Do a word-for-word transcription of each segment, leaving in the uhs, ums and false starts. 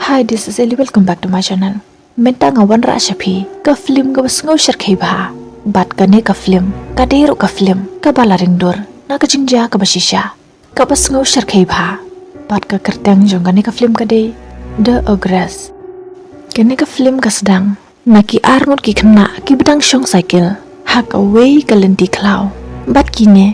Hi, this is Ellie. Welcome back to my channel. Mynta nga wanrah sha phi ka film kaba sngew shyrkhei bha. Bad kane ka film ka dei ruh ka film kaba la ring dur na ka jingjia kaba shisha, kaba sngew shyrkhei bha. Bad ka kyrteng jong kane ka film ka dei The Ogress. Kane ka film ka sdang na ki arngut ki khynnah kiba dang shong cycle ha kawei ka lynti khlaw. Bad kine,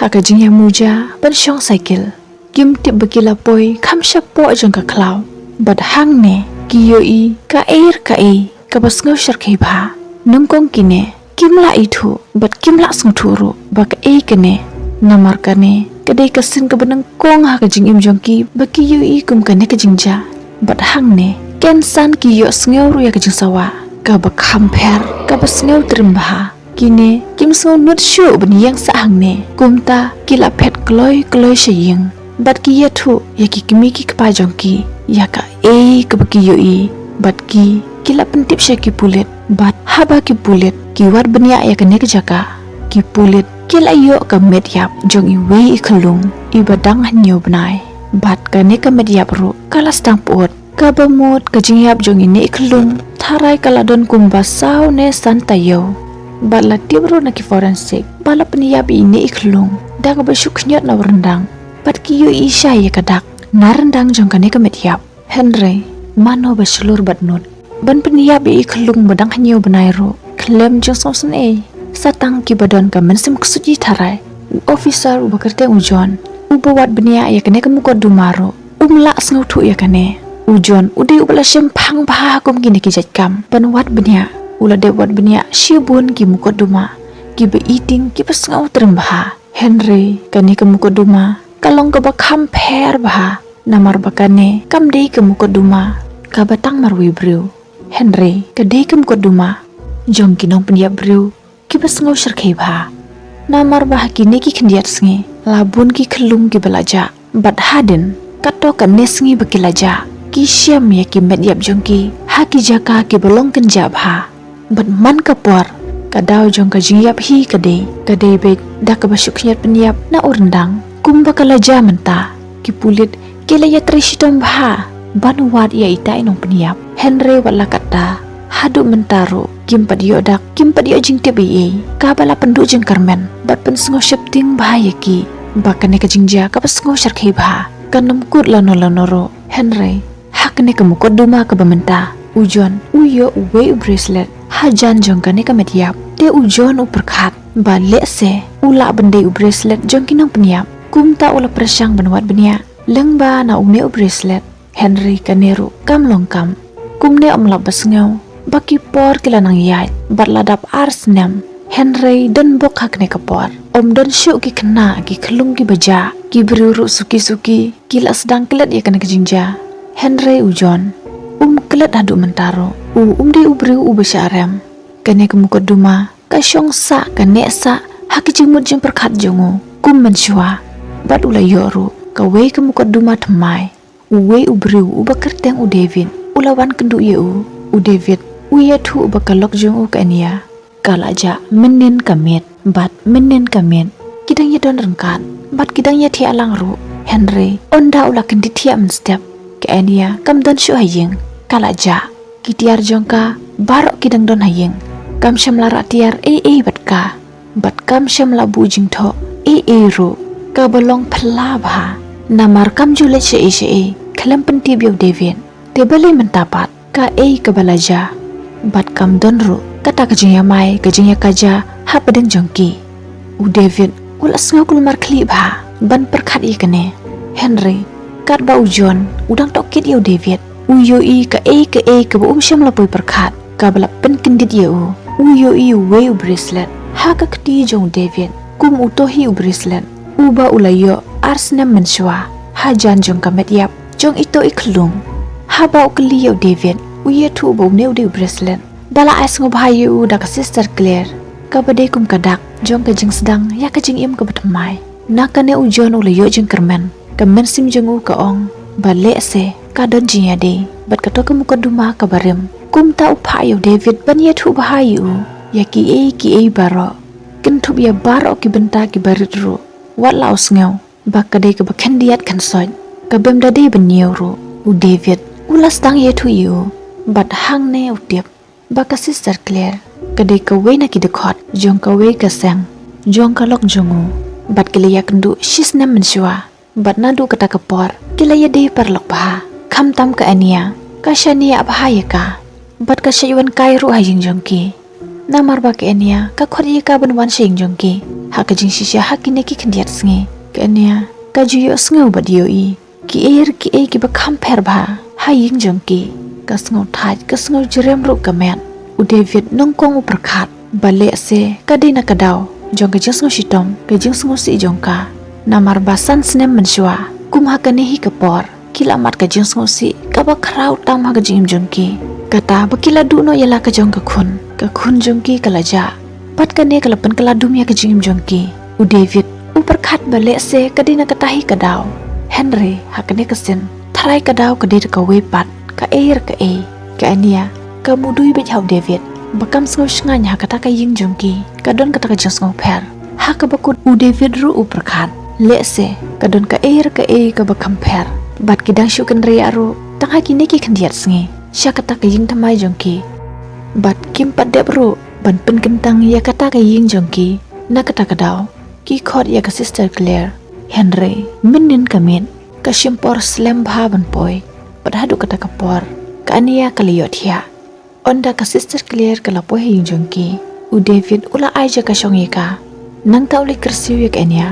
ha ka jingïamuja ban shong cycle, kim tip ba ki la poi kham shapoh jong ka khlaw. Bad hangne ki ïohi kaei re kaei kaba sngew shyrkhei bha. Nyngkong kine kim lah ithuh bad kim lah sngewthuh ruh ba kaei kane. Namar kane ka dei ka sien kaba nyngkong ha ka jingim jong ki ba ki ïohi kum kane ka jingjia. Bad hangne kynsan ki ïohsngew ruh ïa ka jingsawa kaba kham pher, kaba sngew triem bha. Kine kim sngewnud shuh ban ïeng sah hangne. Kumta ki la phet kloi kloi sha ïing bad ki ïathuh ïa ki kmie ki kpa jong ki ïa kaei kaba ki ïohi. Bad ki, ki la pyntip sha ki pulit. Bad haba ki pulit ki wad bniah ïa kane ka jaka, ki pulit ki la ïoh ka met ïap jong iwei i khyllung iba dang hynñiew bnai. Bad kane ka met ïap ruh ka la sdang pyut. Kaba mut ka jingïap jong ine i khyllung tharai ka la don kumba saw ne san taïew. Bad la tip ruh na ki forensic ba la pynïap ïa ine i khyllung da kaba shu khñiot na u ryndang. Bad ki ïohi shai ïa ka dak na ryndang jong kane ka met ïap. Hynrei mano ba shlur bad nud ban pynïap ïa i khyllung ba dang hynñiew bnai ruh khlem jingsngewsynei. Sa tang kiba don ka mynsiem ksuid tharai, u officer uba kyrteng u John, uba wad bniah ïa kane ka mukotduma ruh, um lah sngewthuh ïa kane. U John u dei uba la shemphang bha ha kum kine ki jait kam ban wad bniah. U la dep wad bniah shibun ki mukotduma kiba iting, kiba sngew triem bha. Hynrei kane ka mukotduma ka long kaba kham pher bha. Namar ba kane kam dei ka mukotduma kaba tang marwei briew, hynrei ka dei ka mukotduma jong ki nongpynïap briew kiba sngew shyrkhei bha. Namar ba ha kine ki khyndiat sngi la bun ki khyllung kiba la jah. Bad hadien kato kane sngi ba ki la jah, ki shem ïa ki met ïap jong ki ha ki jaka kiba long kynjah bha. Bad man ka por, ka daw jong ka jingïap hi ka dei, ka dei beit da kaba shu khñiot pynïap na u ryndang. Kumba ka la jia mynta, ki pulit ki la ïatrei shitom bha ban wad ïa ita i nongpynïap. Hynrei wat la katta, haduh mynta ruh kim pat ïoh dak, kim pat ïoh jingtip ei ei kaba la pynduh jingkyrmen bad pynsngew sheptieng bha ïa ki ba kane ka jingjia kaba sngew shyrkhei bha kan ym kut lano lano ruh. Hynrei ha kane ka mukotduma kaba mynta, u John u ïoh uwei u bracelet hajan jong kane ka met ïap. Te u John u pyrkhat ba lehse u lah ban dei u bracelet jong ki nongpynïap. Kumta u la pyrshang ban wad bniah lyngba na une u bracelet. Hynrei kane ruh kam long kam. Kumne ym lah ba sngew ba ki por ki la nang ïaid bad la dap ar snem. Hynrei don bok ha kane ka por ym don shuh ki khynnah ki khyllung kiba jah. Ki briew ruh suki suki ki la sdang klet ïa kane ka jingjia. Hynrei u John um klet haduh mynta ruh. U um dei u briew uba shah rem. Kane ka mukotduma ka shong sah, ka neh sah ha ka jingmut jingpyrkhat jong u kum mynshuwa. Bad u la ïoh ruh kawei ka mukotduma thymmai. Uwei u briew uba kyrteng u David u la wan kynduh ïa u. U David u ïathuh ba ka lok jong u ka Ania ka la jah mynnin ka miet. Bad mynnin ka miet ki dang ïadon ryngkat bad ki dang ïathiah lang ruh. Hynrei ynda u la kyndit thiah mynstep, ka Ania kam don shuh ha ïing, ka la jah. Ki tiar jong ka baroh ki dang don ha ïing. Kam shym la rah tiar ei ei bad ka, bad kam shym la buh jingthoh ei ei ruh. Kaba long phylla bha, namar kam ju leit shaei shaei khlem pyntip ïa u David. Te balei mynta pat kaei kaba la jia? Bad kam don ruh kata ka jingïamai, ka jingïakajia hapdeng jong ki. U David u la sngew kulmar khlieh bha ban pyrkhat ïa kane. Hynrei katba u John u dang tohkit ïa u David, u ïohi kaei kaei kaba um shym la poi pyrkhat kaba la pynkyndit ïa u. U ïohi uwei u bracelet ha ka kti jong u David, kum uto hi u bracelet uba u la ïoh ar snem mynshuwa hajan jong ka met ïap jong ito i khyllung. Haba u kylli ïa u David, u ïathuh ba une u dei u bracelet ba la ai sngewbha ïa u da ka Sister Claire, kaba dei kum ka dak jong ka jingsdang ïa ka jingim kaba thymmai. Na kane u John u la ïoh jingkyrmen, ka mynsiem jong u ka ong ba lehse ka don jingïadei bad kato ka mukotduma kaba rim. Kumta u phah ïa u David ban ïathuh bha ïa u ïa kiei kiei baroh, kynthup ïa baroh ki bynta kiba rit ruh. Wat la u sngew ba ka dei kaba khyndiat khynsoit, ka bym da dei ban ñiew ruh. U David u U la sdang ïathuh ïa u, bad hangne u tip ba ka Sister Claire ka dei kawei na ki dkhot jong kawei ka seng jong ka lok jong u, bad ki la ïakynduh shisnem mynshuwa. Bad naduh kata ka por ki la ïadei paralok bha. Khamtam ka Ania ka shaniah bha ïa ka, bad ka shait wan kai ruh ha ïing jong ki. Namar ba ka Ania ka khot ïa ka ban wan sha ïing jong ki ha ka jingshisha ha kine ki khyndiat sngi. Ka Ania ka ju ïohsngew bad ïohi kiei kiei kiba kham pher bha ha ïing jong ki. Ka sngew thait, ka sngew jrem ruh ka met. U David nyngkong u pyrkhat ba lehse ka dei na ka daw jong ka jingsngew shitom, ka jingsngewsih jong ka. Namar ba san snem mynshuwa kum ha kane hi ka por ki la mad ka jingsngewsih kaba khraw tam ha ka jingim jong ki. Kata ba ki la duh noh ïa la ka jong ka khun, ka khun jong ki ka la jah, bad kane ka la pynkylla dum ïa ka jingim jong ki. U David u pyrkhat ba lehse ka dei na kata hi ka daw. Hynrei ha kane ka sien, tharai ka daw ka dei da kawei pat, kaei re kaei. Ka Ania ka mudui beit ha u David ba kam sngew shngaiñ ha kata ka ïing jong ki, ka don kata ka jingsngewpher. Ha kaba kut u David ruh u pyrkhat lehse ka don kaei re kaei kaba kham pher, bad ki dang shu kynriah ruh tang ha kine ki khyndiat sngi sha kata ka ïing thymmai jong ki. Bad kim pat dep ruh ban pynkyntang ïa kata ka ïing jong ki. Na kata ka daw ki khot ïa ka Sister Claire. Hynrei mynnin ka miet ka shim por slem bha ban poi, bad haduh kata ka por ka Ania ka la ïohthiah. Ynda ka Sister Claire ka la poi ha ïing jong ki, u David u la ai jaka shong ïa ka. Nangta u la kyrsiew ïa ka Ania.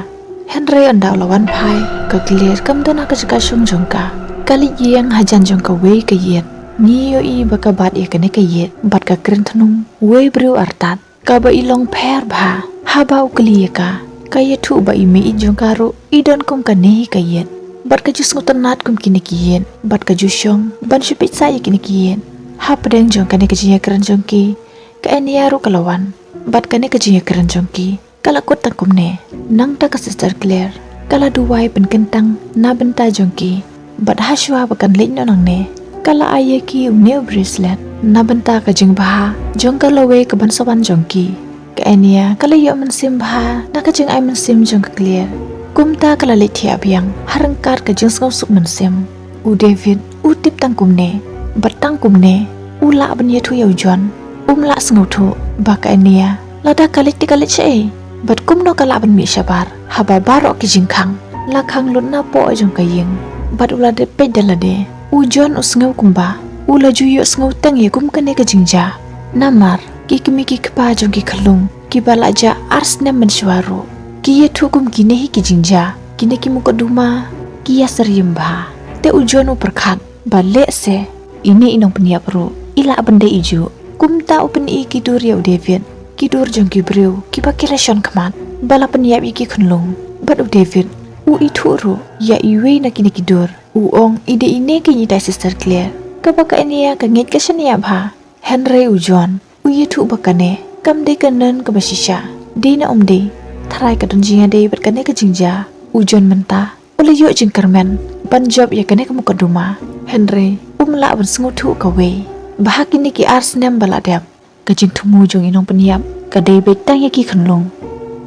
Hynrei ynda u la wan phai, ka Claire kam don ha ka jaka shong jong ka. Ka leit ïeng hajan jong kawei ka ïit. Ngi ïohi ba ka bat ïa kane ka ïit bad ka kren thnum wei briew artat, kaba i long pher bha. Haba u kylli ïa ka, ka ïathuh ba i mei-ïeit jong ka ruh i don kum kane hi ka ïit, bad ka ju sngewtynnad kum kine ki ïit, bad ka ju shong ban shu peit sah ïa kine ki ïit. Hapdeng jong kane ka jingïakren jong ki, ka Ania ruh ka la wan, bad kane ka jingïakren jong ki ka la kut tang kumne. Nangta ka Sister Claire ka la duwai pynkyntang na bynta jong ki, bad hashwa ba kan leit noh nangne, ka la ai ïa ki une u bracelet na bynta ka jingbha jong ka lawei ka ban sa wan jong ki. Ka Ania ka la ïoh mynsiem bha na ka jingai mynsiem jong ka Claire. Kumta ka la leit thiah biang ha ryngkat ka jingsngewsuk mynsiem. U David u tip tang kumne, bad tang kumne u lah ban ïathuh ïa u John. Um lah sngewthuh ba ka Ania lada ka leit te ka leit shaei, bad kumno ka lah ban mih shabar haba baroh ki jingkhang la khang lut napoh jong ka ïing. Bad u la dep peit da lade, u John u sngew kumba u la ju ïohsngew teng ïa kum kane ka jingjia. Namar ki kmie ki kpa jong ki khyllung kiba la jah ar snem mynshuwa ruh ki ïathuh kum kine hi ki jingjia, kine ki mukotduma ki ïasyriem bha. Te u John u pyrkhat ba lehse ine i nongpynïap ruh i lah ban dei i juh. Kumta u pyni ki dur ïa u David, ki dur jong ki briew kiba ki la shon khmat ba la pynïap ïa ki khunlung. Bad u David u ithuh ruh ïa iwei na kine ki dur. U ong i dei ine keiñ itai Sister Claire kaba ka Ania ka ngeit ka shaniah bha. Hynrei u John u ïathuh ba kane kam dei ka nun kaba shisha. Dei ne ym dei, tharai ka don jingïadei bad kane ka jingjia. U John mynta u la ïoh jingkyrmen ban jop ïa kane ka mukotduma. Hynrei um lah ban sngewthuh kawei ba ha kine ki ar snem ba la dep, ka jingthmu jong i nongpynïap ka dei beit tang ïa ki khunlung.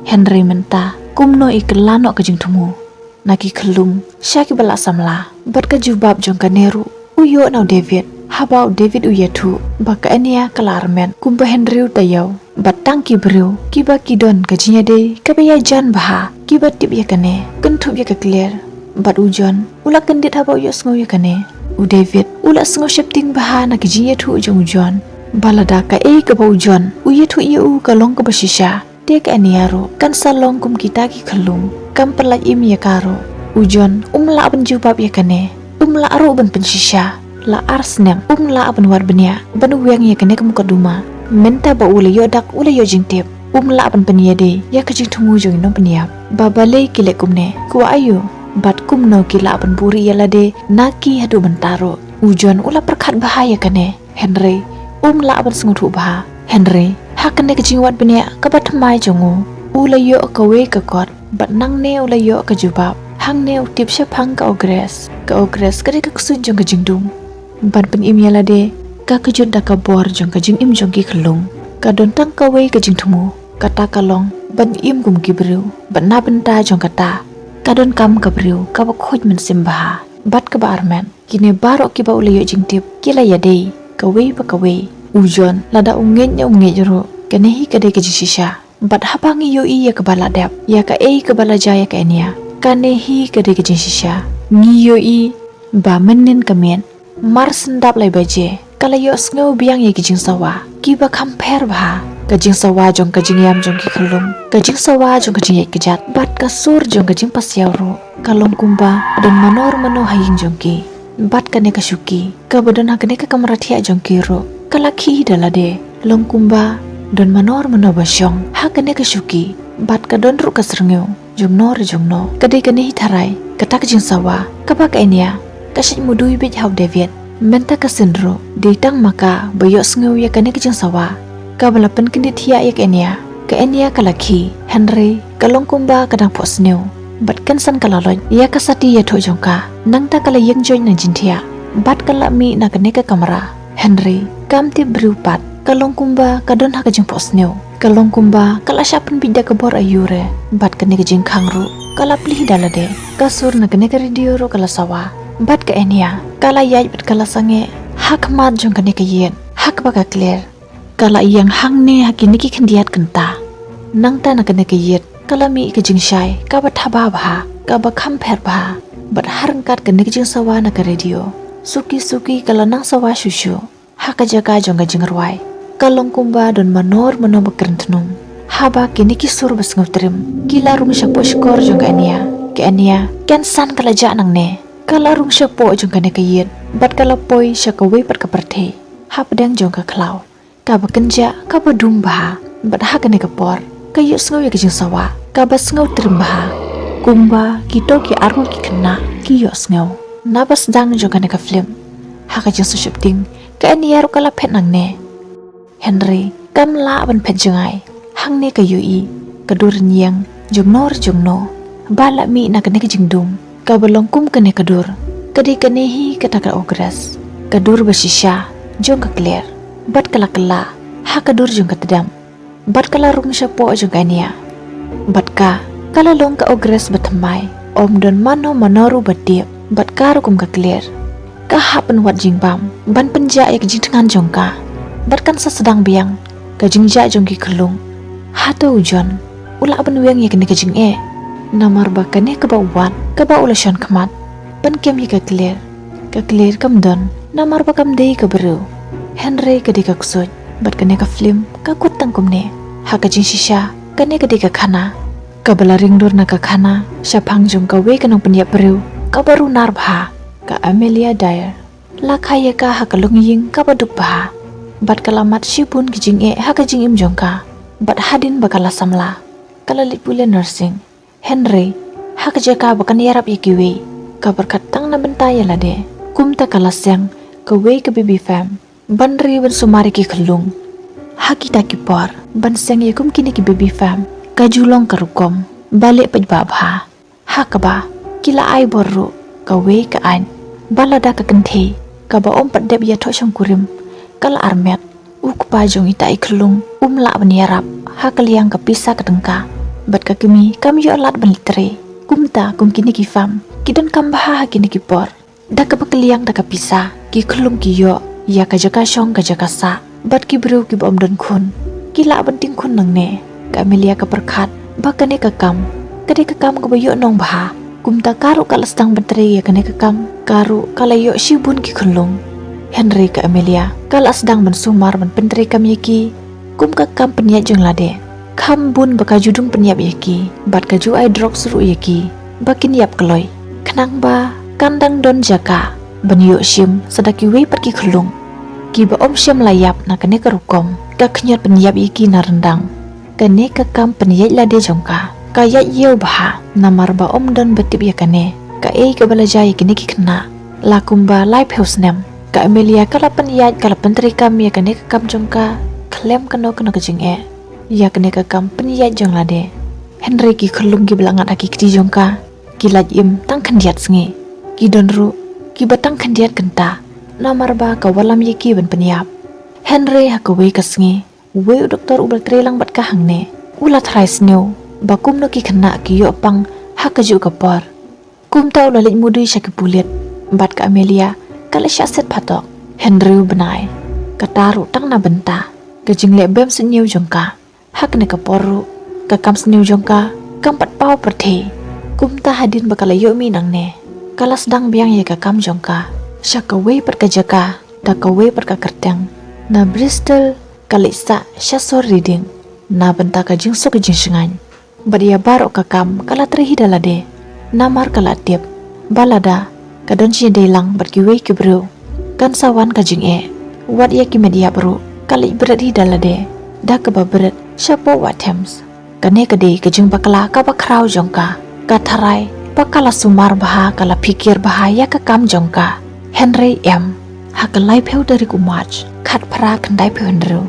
Hynrei mynta kumno i kylla noh ka jingthmu na ki khyllung sha kiba la samla? Bad ka jubab jong kane ruh u ïoh na u David haba u David u ïathuh ba ka Ania ka la armet kumba hynriew taïew. Bad tang ki briew kiba ki don ka jingïadei kaba ïajan bha kiba tip ïa kane, kynthup ïa ka Claire. Bad u John u la kyndit haba u ïohsngew ïa kane. U David u la sngew sheptieng bha na ka jingïathuh jong u John ba lada kaei kaba u John u ïathuh ïa u ka long kaba shisha, te ka Ania ruh kan sa long kum kita ki khunlung, kam pynlait im ïa ka ruh. U John um lah ban jubab ïa kane, um lah ruh ban pynshisha. La ar snem um lah ban wad bniah ban weng ïa kane ka mukotduma. Mynta ba u la ïoh dak u la ïoh jingtip, um lah ban pynïadei ïa ka jingthmu jong i nongpynïap. Ba balei ki leh kumne, kwah aïu, bad kumno ki lah ban buhrieh ïa lade na ki haduh mynta ruh? U John u la pyrkhat bha ïa kane. Hynrei um lah ban sngewthuh bha. Hynrei ha kane ka jingwad bniah kaba thymmai jong u, u la ïoh kawei ka kot, bad nangne u la ïoh ka jubab. Hangne u tip shaphang ka Ogress. Ka Ogress ka dei ka ksuid jong ka jingdum ban pynim ïa lade. Ka kjut da ka bor jong ka jingim jong ki khunlung, ka don tang kawei ka jingthmu, kata ka long ban im kum ki briew. Bad na bynta jong kata ka donkam ka briew kaba khuid mynsiem bha bad kaba armet. Kine baroh kiba u la ïoh jingtip ki la ïadei kawei pa kawei. U John, lada u ngeit ne um ngeit ruh, kane hi ka dei ka jingshisha. Bad haba ngi ïohi ïa kaba la dep, ïa kaei kaba la jia ïa ka Enya, kane hi ka dei ka jingshisha. Ngi ïohi ba mynnin ka miet, mar shen dap lai baje, ka la ïohsngew biang ïa ki jingsawa kiba kham pher bha. Ka jingsawa jong ka jingïam jong ki khyllung, ka jingsawa jong ka jingïaid kjat, bad ka sur jong ka jingpasiaw ruh ka long kumba don mano mano ha ïing jong ki. Bad kane ka shuki kaba don ha kane ka kamra thiah jong ki ruh ka la khih da lade. Long kumba don mano mano ba shong ha kane ka shuki, bad ka don ruh ka syrngiew jongno re jongno. Ka dei kane hi tharai kata ka jingsawa kaba ka Enya ka shait mudui beit ha u David. Mynta ka sien ruh dei tang ma ka ba ïohsngew ïa kane ka jingsawa kaba la pynkyndit thiah ïa ka Enya. Ka Enya ka la khih, hynrei ka long kumba ka dang phohsniew bad kynsan ka la loit ïa ka sati ïathuh jong ka. Nangta ka la ïeng joit na jingthiah bad ka la mih na kane ka kamra. Hynrei kam tip briew pat, ka long kumba ka don ha ka jingphohsniew. Ka long kumba ka la shah pynbit da ka bor aïu re bad kane ka jingkhang ruh ka la plie da lade. Ka sur na kane ka radio ruh ka la sawa, bad ka Enya ka la ïaid bad ka la sangeh ha khmat jong kane ka ïit ha kaba ka Claire ka la ïeng hangne ha kine ki khyndiat kynta. Nangta na kane ka ïit ka la mih ka jingshai kaba thaba bha, kaba kham pher bha. Bad ha ryngkat kane ka jingsawa na ka radio, suki suki ka la nang sawa shuh shuh ha ka jaka jong ka jingrwai. Ka long kumba don mano mano ba kren thnum. Haba kine ki sur ba sngewtriem ki la rung shapoh shkor jong ka Enya, ka Enya kynsan ka la jah nangne. Ka la rung shapoh jong kane ka ïit bad ka la poi sha kawei pat ka pyrthei hapdeng jong ka khlaw kaba kynjah, kaba dum bha. Bad ha kane ka por ka ïohsngew ïa ka jingsawa kaba sngewtriem bha, kumba kito ki arngut ki khynnah ki ïohsngew. Naba sdang jong kane ka film, ha ka jingsheptieng, ka Enya ruh ka la phet nangne. Hynrei kam lah ban phet jngai. Hangne ka ïohi ka dur rynïeng jongno re jongno ba la mih na kane ka jingdum. Kaba long kum kane ka dur ka dei kane hi kata ka Ogress, ka dur ba shisha jong ka Claire. Bad ka la kylla ha ka dur jong ka tdem, bad ka la rung shapoh jong ka Enya. Bad ka, ka la long ka Ogress ba thymmai, ym don mano mano ruh ba tip. Bad ka ruh kum ka Claire, ka hap ban wad jingbam ban pynjah ïa ka jingthngan jong ka. Bad kan sa sdang biang ka jingjah jong ki khyllung. Hato u John u lah ban weng ïa kane ka jingeh? Namar ba kane kaba u wad, kaba u la shon khmat ban kem ïa ka Claire, ka Claire kam don, namar ba kam dei ka briew. Hynrei ka dei ka ksuid. Bad kane ka film ka kut tang kumne. Ha ka jingshisha, kane ka dei ka khana kaba la ring dur na ka khana shaphang jong kawei ka nongpynïap briew kaba runar bha, ka Amelia Dyer. La kha ïa ka ha ka longïing kaba duk bha, bad ka la mad shibun ki jingeh ha ka jingim jong ka. Bad hadien ba ka la samla, ka la leit pule nursing. Hynrei ha ka jaka ba kan ïarap ïa kiwei, ka pyrkhat tang na bynta ïa lade. Kumta ka la seng kawei ka baby fam ban ri ban sumar ïa ki khyllung. Ha kita ki por, ban seng ïa kum kine ki baby fam ka ju long ka rukom ba leh paidbah bha. Ha kaba ki la ai bor ruh kawei ka aiñ ba lada ka kynthei kaba ym pat dep ïathoh shongkurim ka la armet, u kpa jong ita i khyllung um lah ban ïarap ha ka liang ka pisa ka tyngka. Bad ka kmie kam ïoh lad ban leit trei. Kumta kum kine ki fam ki donkam bha ha kine ki por. Da kaba kylliang da ka pisa, ki khyllung ki ïoh ïa ka jaka shong ka jaka sah, bad ki briew kiba ym don khun ki lah ban tieng khun nangne. Ka Amelia ka pyrkhat ba kane ka kam ka dei ka kam kaba ïoh nong bha. Kumta ka ruh ka la sdang ban trei ïa kane ka kam. Ka ruh ka la ïoh shibun ki khyllung. Hynrei ka Amelia ka la sdang ban sumar ban pyntrei kam ïa ki kum ka kam pynïaid jong lade. Kham bun ba ka ju dung pynïap ïa ki bad ka ju ai drugs ruh ïa ki ba kin ïap kloi, khnang ba kan dang don jaka ban ïoh shim sa da kiwei pat ki khyllung kiba ym shym la ïap na kane ka rukom. Ka khñiot pynïap ïa ki na ryndang. Kane ka kam pynïaid lade jong ka ka ïaid ïew bha, namar ba ym don ba tip ïa kane kaei kaba la jia ïa kine ki khynnah. La kumba laiphew snem ka Amelia ka la pynïaid, ka la pyntrei kam ïa kane ka kam jong ka khlem kano kano ka jingeh ïa kane ka kam pynïaid jong lade. Hynrei ki khyllung kiba la ngat ha ki kti jong ka ki lait im tang khyndiat sngi. Ki don ruh kiba tang khyndiat kynta, namar ba ka wallam ïa ki ban pynïap. Hynrei ha kawei ka sngi, uwei u doktor uba la trei lang bad ka hangne u la tharai sniew ba kumno ki khynnah ki ïoh pang ha kajuh ka por. Kumta u la leit mudui sha ki pulit Bad ka Amelia ka la shah set phatok. Hynriew bnai. Kata ruh tang na bynta ka jingleh bym sniew jong ka. Ha kane ka por ruh ka kam sniew jong ka kam pat paw pyrthei. Kumta hadien ba ka la ïoh mih nangne, ka la sdang biang ïa ka kam jong ka sha kawei pat ka jaka da kawei pat ka kyrteng, na Bristol ka leit sah sha sor Reading na bynta ka jingsuk ka jingshngaiñ. Bad ïa baroh ka kam ka la trei hi da lade, namar ka la tip ba lada ka don jingïadei lang bad kiwei ki briew, kan sa wan ka jingeh. Wat ïa ki met ïap ruh ka leit bret hi da lade da kaba bret shapoh Wah Thames. Kane ka dei ka jingbakla kaba khraw jong ka. Ka tharai ba ka la sumar bha, ka la phikir bha ïa ka kam jong ka. Hynrei em, ha ka laiphew tarik u March khatphra khyndaiphew hynriew,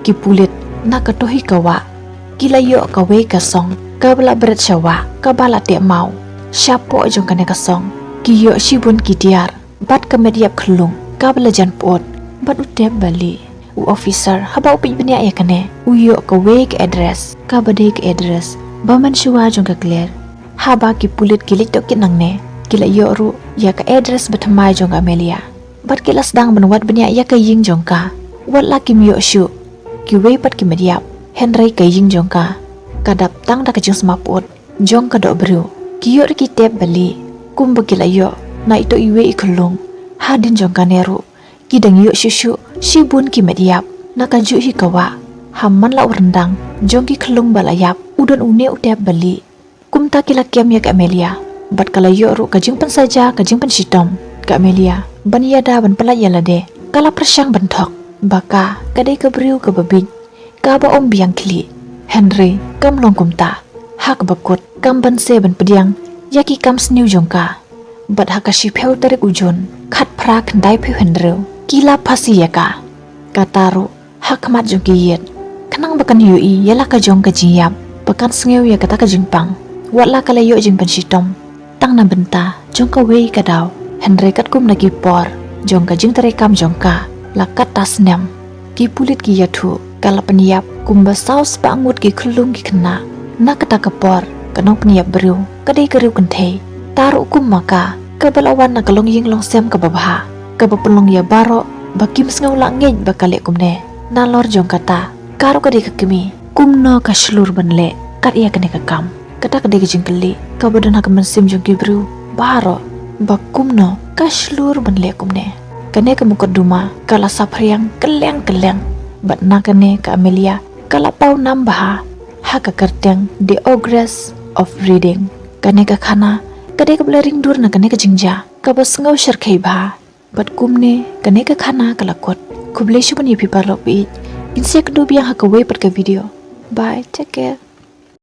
ki pulit na kato hi ka wah ki la ïoh kawei ka song kaba la bret sha wah, kaba la teh maw. Shapoh jong kane ka song ki ïoh shibun ki tiar bad ka met ïap khyllung kaba la jan pyut bad u tep ba lieh. U officer haba u peit bniah ïa kane, u ïoh kawei ka address kaba dei ka address ba mynshuwa jong ka Claire. Haba ki pulit ki leit tohkit nangne, ki la ïoh ruh ïa ka address bathymmai jong ka Amelia. Bad ki la sdang ban wad bniah ïa ka ïing jong ka. Wat la kim ïoh shuh kiwei pat ki met ïap, hynrei ka ïing jong ka ka dap tang da ka jingsma pyut jong ka dohbriew. Ki ïoh ruh ki tep ba lieh kumba ki la ïoh na ito iwei i khyllung. Hadien jong kane ruh ki dang ïoh shuh shuh shibun ki met ïap na kajuh hi ka wah. Ha man la u ryndang jong ki khyllung ba la ïap u don une u tep ba lieh. Kumta ki la kem ïa ka Amelia bad ka la ïoh ruh ka jingpynsaja, ka jingpynshitom. Ka Amelia ban ïada ban pyllait ïa lade, ka la pyrshang ban thok ba ka ka dei ka briew kaba bieit, kaba ym biang khlieh. Hynrei kam long kumta. Ha kaba kut kam banse ban pdiang ïa ki kam sniew jong ka. Bad ha ka shiphew tarik u Jun khatphra khyndaiphew hynriew, ki la phasi ïa ka. Kata ruh ha khmat jong ki ïit, khnang ba kan ïohi ïa la ka jong ka jingïap, ba kan sngew ïa kata ka jingpang. Wat la ka la ïoh jingpynshitom tang na bynta jong kawei ka daw, hynrei katkum na ki por jong ka jingtrei kam jong ka la katta snem, ki pulit ki ïathuh ka la pynïap kumba saw spah ngut ki khyllung ki khynnah. Na kata ka por ka nongpynïap briew ka dei ka riewkynthei, ta ruh kum ma ka kaba la wan na ka longïing longsem kaba bha, kaba pynlong ïa baroh ba kim sngew lah ngeit ba ka leh kumne. Nalor jong kata, ka ruh ka dei ka kmie, kumno ka shlur ban leh kat ïa kane ka kam? Kata ka dei ka jingkylli kaba don ha ka mynsiem jong ki briew baroh, ba kumno ka shlur ban leh kumne. Kane ka mukotduma ka la saphriang kylleng kylleng, bad na kane ka Amelia ka la paw nam bha ha ka kyrteng The Ogress of Reading. Kane ka khana ka dei kaba la ring dur na kane ka jingjia kaba sngew shyrkhei bha. Bad kumne kane ka khana ka la kut. Khublei shibun ïa phi paralok ba ïeit. Ngin sa ïakynduh biang ha kawei pat ka video. Bye, take care.